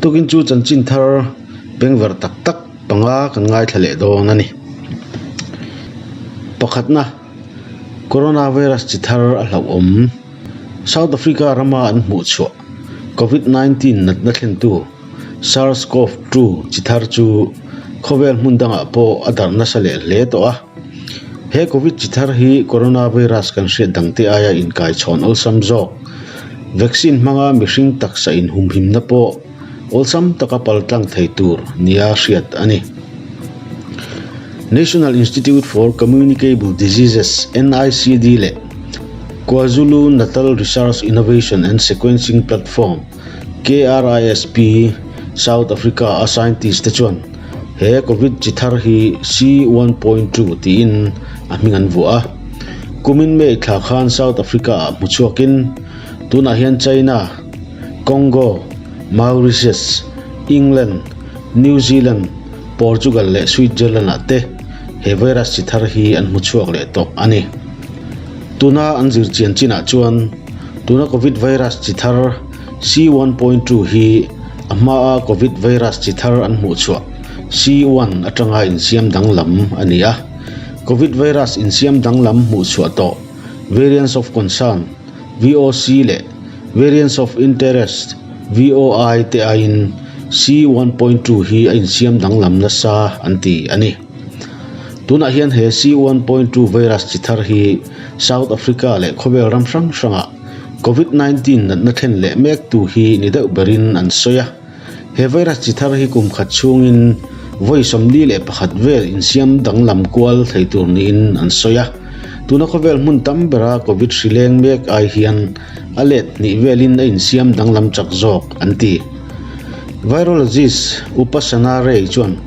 Tukin chu chanchin thar bengver tak tak panga kan ngaithla leh dawn a ni. Pakhatna, Coronavirus chi thar a hlauhawm. South Africa rama an hmuh chhuah Covid 19 natna thlentu Sars-Cov 2 chi thar chu khawvel hmun dangah pawh a darh nasa leh hle tawh a. He Covid chi thar hi coronavirus kan hriat dangte aia inkaichhawn awlsam zawk. Vaccine hmanga mihring taksa inhumhimna pawh awlsam taka paltlang thei tur nia hriat a ni. National Institute for Communicable Diseases, NICD, leh KwaZulu-Natal Research Innovation and Sequencing Platform, KRISP, South Africa a scientist te chuan he Covid chi thar hi C1.2 tiin a hming an vuah a. Kumin May thla khan South Africa ah hmu chhuakin tunah hian China, Congo, Mauritius, England, New Zealand, Portugal leh Switzerland ah te he virus chi thar hi an hmu chhuak leh tawh a ni. Tuna an zir chian chinah chuan tuna Covid virus chi thar C1.2 hi a hmaa Covid virus chi thar an hmuh chhuah C1 atanga insiam danglam a ni a. Covid virus insiam danglam hmuh chhuah tawh Variants of Concern, VOC, leh Variants of Interest, VOI, te aiin C1.2 hi a insiam danglam nasa an ti a ni. Tunah hian he C1.2 virus chi thar hi South Africa leh khawvel ram hrang hrangah Covid 19 natna thlen leh mektu hi ni deuh berin an sawi a. He virus chi thar hi kum khat chhungin vawi 41 vel insiam danglam kual thei tur niin an sawi a. Tuna khawvel hmun tam bera Covid hri leng mek ai hian a let hnih velin a insiam danglam chak zawk an ti. Virologist Upasana Ray chuan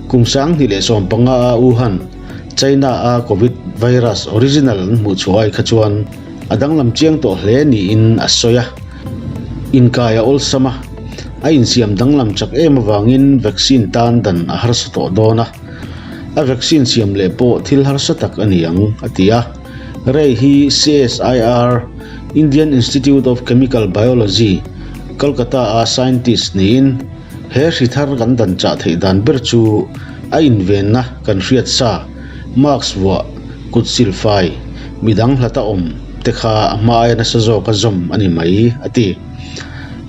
Kum 2015 a Wuhan, China a Covid virus original an hmuh chhuah ai kha chuan a danglam chiang tawh hle niin a sawi a. Inkai a awlsam a, a insiam danglam chak em avangin vaccine tan dan a harsa tawh dawn a, a vaccine siam leh pawh thil harsa tak a ni ang, a ti a. Ray hi CSIR, Indian Institute of Chemical Biology, Kolkata a scientist niin, He hri thar kan dan chah theih dan ber chu a invenna kan hriat sa, mask vuah, kut silfai, midang hlata awm te kha a hma aia nasa zawka zawm a ni mai, a ti.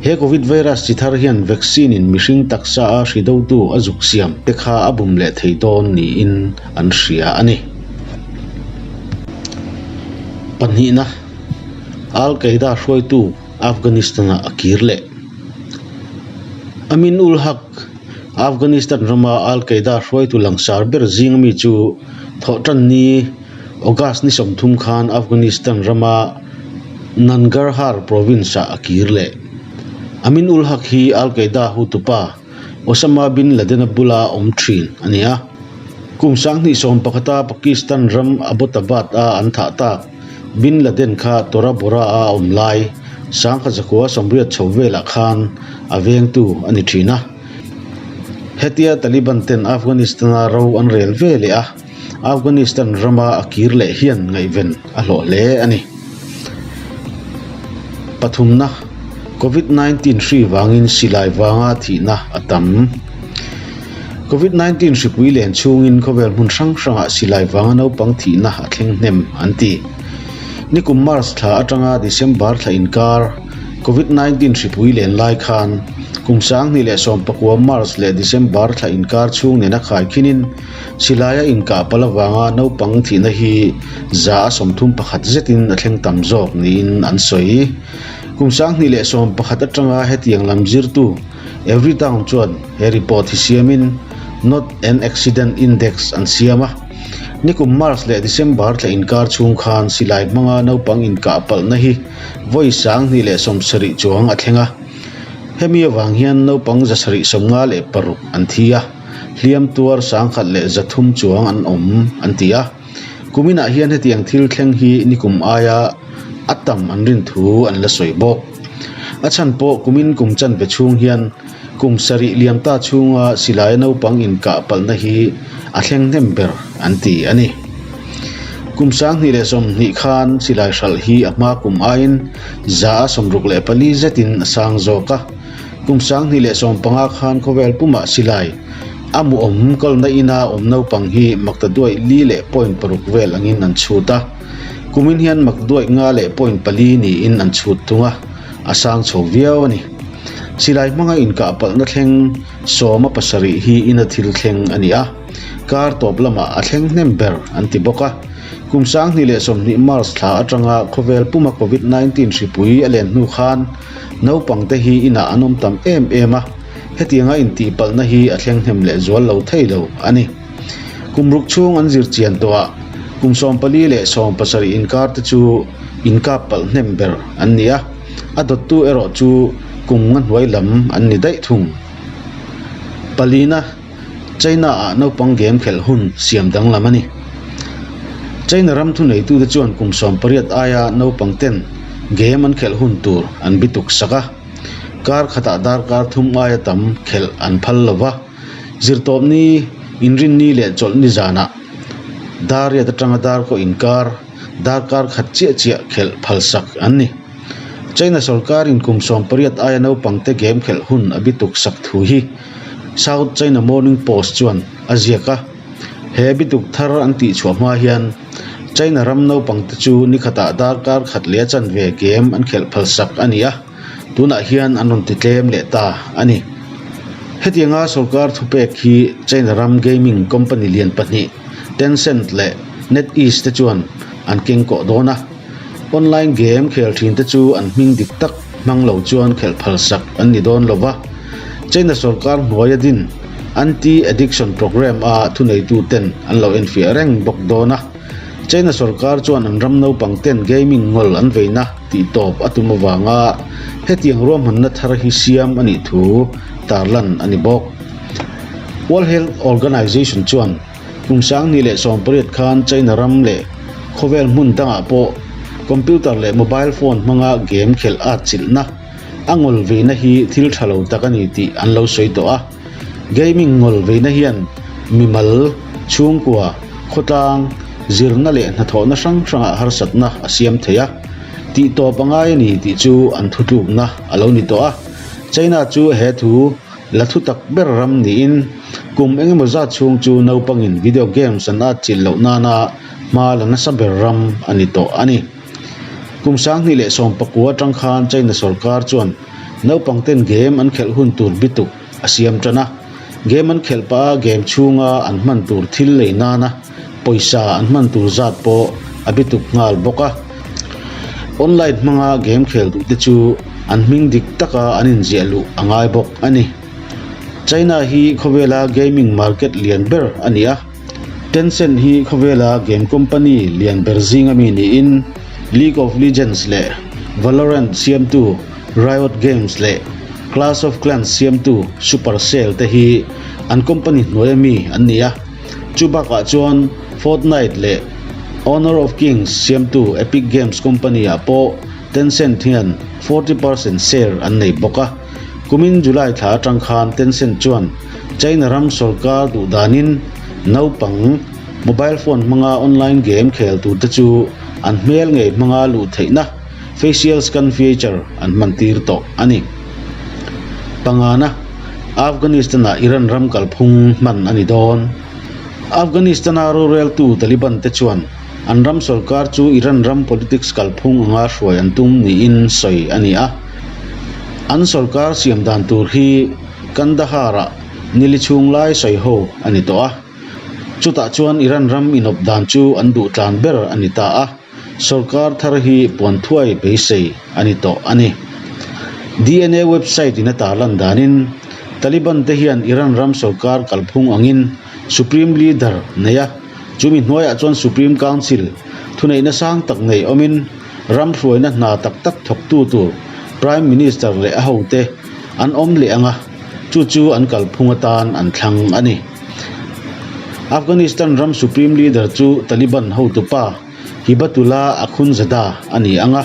He Covid virus chi thar hian vaccine in mihring taksa a hri dotu a zuk siam te kha a bum leh thei dawn niin an hria a ni. Pahnihna, Al-Qaeda hruaitu Afghanistan-ah a kir leh. Amin ul Haq, Afghanistan rama Al Qaeda hruaitu langsar ber zing ami chu thawhtanni August ni 30 khan Afghanistan rama Nangarhar province-ah a kir leh. Amin ul Haq hi Al Qaeda hotupa Osama bin Laden-a bula awm thin a ni a. Kum 2011-a Pakistan ram Abbottabad-a an thah tak Bin Laden kha Tora Bora-a awm lai 1980 chho velah khan a vengtu a ni thin a. Hetia Taliban ten Afghanistan-a ro an rel ve leh a, Afghanistan rama a kir leh hian ngaihven a hlawh hle a ni. Pathumna, Covid 19 hri vangin silai vanga thihna a tam. Covid 19 hripui len chhungin khawvel hmun hrang hrangah silai vanga naupang thihna a thleng hnem an ti. Nikum March thla atanga December thla inkar Covid 19 hripui len lai khan kum 2019 March leh December thla inkar chhung nena khaikhinin silaia inkah palh avanga naupang thihna hi 131 zetin a thleng tam zawk niin an sawi. Kum 2011 atanga hetiang lam zirtu Everytown chuan he report hi siamin Not an Accident Index an siam a. Nikum March leh December thla inkar chhung khan silai hmanga naupang inkah palhna hi vawi 2070 chuang a thleng a. Hemi avang hian naupang 756 an thi a, hliam tuar 1300 chuang an awm an ti a. Kuminah hian hetiang thil thleng hi nikum aia a tam an rin thu an la sawi bawk. A chhan pawh kumin kum chanve chhung hian kum sarih liam ta chhunga silaia naupang inkah palhna hi a thleng hnem ber an ti a ni. Kum 2020 khan silai hralh hi a hma kum aiin 164 zetin a sang zawk a. Kum 2015 khan khawvel pumah silai a mu awm kalna ina awm naupang hi maktaduaih li leh point paruk vel angin an chhut a. Kumin hian makduaih nga leh point pali niin an chhut thung a, a sang chho viau a ni. Silai hmanga inkah palhna thleng sawma pasarih hi ina thil thleng a ni a, kar tawp lamah a thleng hnem ber an ti bawk a. Kum 2020 March thla atanga khawvel puma Covid 19 hripui a len hnu khan naupangte hi inah an awm tam em em a, hetianga intihpalhna hi a thleng hnem leh zual lo thei lo a ni. Kum ruk chhung an zir chian tawhah kum 14 leh 17 inkar te chu inkap palh hnem ber an ni a, a dawttu erawh chu kum nga hnuai lam an ni daih thung. Palina, China-ah naupang game khelh hun siam danglam a ni. China ram thuneitute chuan kum 18 aia naupang ten game an khelh hun tur an bituk sak a, kar khatah darkar thum aia tam khelh an phal lo va. Zirtawpni, inrinni leh chawlhni zanah Dariat atanga darkaw inkar darkar khat chiah chiah khelh phalsak an ni. China sorkarin kum 18 aia naupangte game khelh hun a bituk sak thu hi South China Morning Post chuan a ziak a. He bituk thar an tihchhuah hma hian China ram naupangte chu nikhatah darkar khat leh a chanve game an khelh phalsak a ni a. Tunah hian an rawn ti tlem leh ta a ni. Hetianga sorkar thupek hi China ram gaming company lian pahnih Tencent leh NetEase te chuan an keng kawh dawn a. Online game khel thin te chu an hming dik tak hmang lo chuan khelh phalsak an ni dawn lo va. China sorkar hnuaia din Anti-Addiction Program a thuneitu ten an lo enfiah reng bawk dawn a. China sorkar chuan an ram naupang ten gaming ngawl an veina tih tawp a tum avanga hetiang ruahmanna thar hi siam a nih thu tarlan a ni bawk. World Health Organization chuan kum 2018 khan China ram leh khawvel hmun dangah pawh computer leh mobile phone hmanga game khelh at chilhna a ngawl veina hi thil tha lo tak a ni tih an lo sawi tawh a. Gaming ngawl veina hian mimal, chhungkua, khawtlang, zirna leh hnathawhna hrang hrangah harsatna a siam thei a, tihtawp a ngai a ni tih chu an thutlukna a lo ni tawh a. China chu he thu la thu tak ber ram niin kum engemaw zat chhung chu naupangin video games an atchilh loh nana hma la nasa ber ram a ni tawh a ni. Kum 2019 atang khan China sorkar chuan naupangten game an khelh hun tur bituk a siam tan a. Game an khelh pah a game chhunga an hman tur thil lei nana pawisa an hman tur zat pawh a bituk nghal bawk a. Online hmanga game khel duh te chu an hming dik taka an inziah luh a ngai bawk a ni. China hi khawvela gaming market lian ber a ni a. Tencent hi khawvela game company lian ber zinga mi niin League of Legends leh Valorant siamtu Riot Games leh Clash of Clans siamtu Supercell te hi an company hnuaia mi an ni a. Chu bakah chuan Fortnite leh Honor of Kings siamtu Epic Games company-ah pawh Tencent hian 40% share an nei bawk a. Kumin July thla atang khan Tencent chuan China ram sorkar duh danin naupang mobile phone hmanga online game khel turte chu an hmel ngei hmanga luh theihna facial scan feature an hman tir tawh a ni. Pangana, Afghanistan-ah Iran ram kalphung hman a ni dawn. Afghanistan-a roreltu Taliban te chuan an ram sorkar chu Iran ram politics kalphung anga hruai an tum niin sawi a ni a. An sorkar siam dan tur hi Kandahar-ah nili chhung lai sawi ho a ni tawh a. Chutah chuan Iran ram inawp dan chu an duh tlan ber a ni ta a. Sorkar thar hi puan thuai beisei a ni tawh a ni. DNA website in a tarlan danin Taliban te hian Iran ram sorkar kalphung angin Supreme Leader nei a, chumi hnuaiah chuan Supreme Council thuneihna sang tak nei awmin ram hruaina hna tak tak thawktu tur Prime Minister leh a hote an awm leh ang a, chu chu an kalphung atan an thlang a ni. Afghanistan ram Supreme Leader chu Taliban hotupa Hibatullah Akhundzada a ni ang a.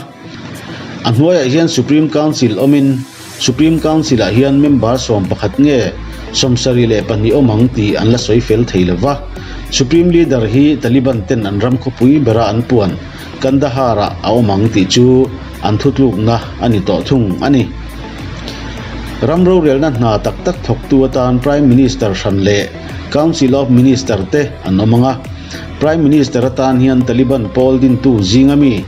A hnuaiah hian Supreme Council awmin Supreme Council-ah hian member 11 nge 72 awm ang tih an la sawi fel thei lo va. Supreme Leader hi Taliban ten an ram khawpui bera an puan Kandahar-ah a awm ang tih chu an thutlukna a ni tawh thung a ni. Ram rorelna hna tak tak thawktu atan Prime Minister hran leh Council of Minister te an awm ang a. Prime Minister atan hian Taliban pawl dintu zinga mi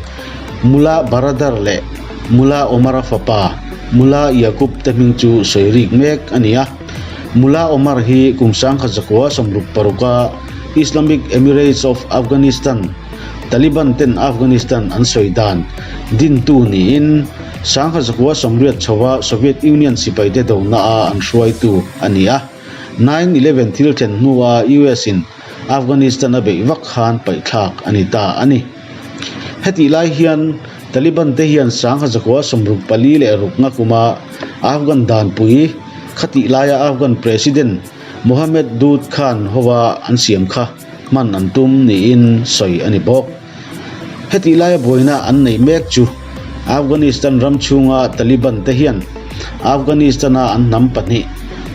Mullah Baradar leh Mullah Omar-a fapa Mullah Yaqub te hming chu sawi rik mek a ni a. Mullah Omar hi kum 1966 a Islamic Emirates of Afghanistan, Taliban ten Afghanistan an sawi dan dintu niin 1980 chhova Soviet Union sipaite dona a an hruaitu a ni a. 9/11 thil thlen hnua US in Afghanistan a beih vak khan paihthlak a ni ta a ni. Hetih lai hian Taliban te hian 1964 kuma Afghan danpui khatih laia Afghan President Mohammed Daoud Khan hova an siam kha hman an tum niin sawi a ni bawk. Hetih laia buaina an neih mek chu Afghanistan ram chhunga Taliban te hian Afghanistan-a an hnam pahnih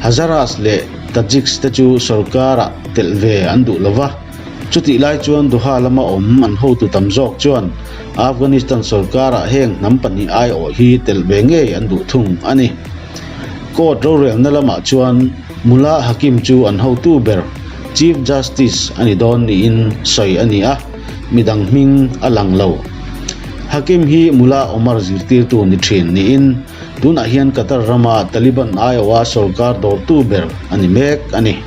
Hazaras leh Tajiks te chu sorkara telh ve an duh lo va. Chutih lai chuan Doha lama awm an hotu tam zawk chuan Afghanistan sorkarah heng hnam pahnih aiawh hi telh ve ngei an duh thung a ni. Court rorelna lamah chuan Mullah Hakim chu an hotu ber Chief Justice a ni dawn niin sawi a ni a, midang hming a lang lo. Hakim hi Mullah Omar zirtirtu ni thin niin tunah hian Qatar rama Taliban aiawha sorkar dawrtu ber a ni mek a ni.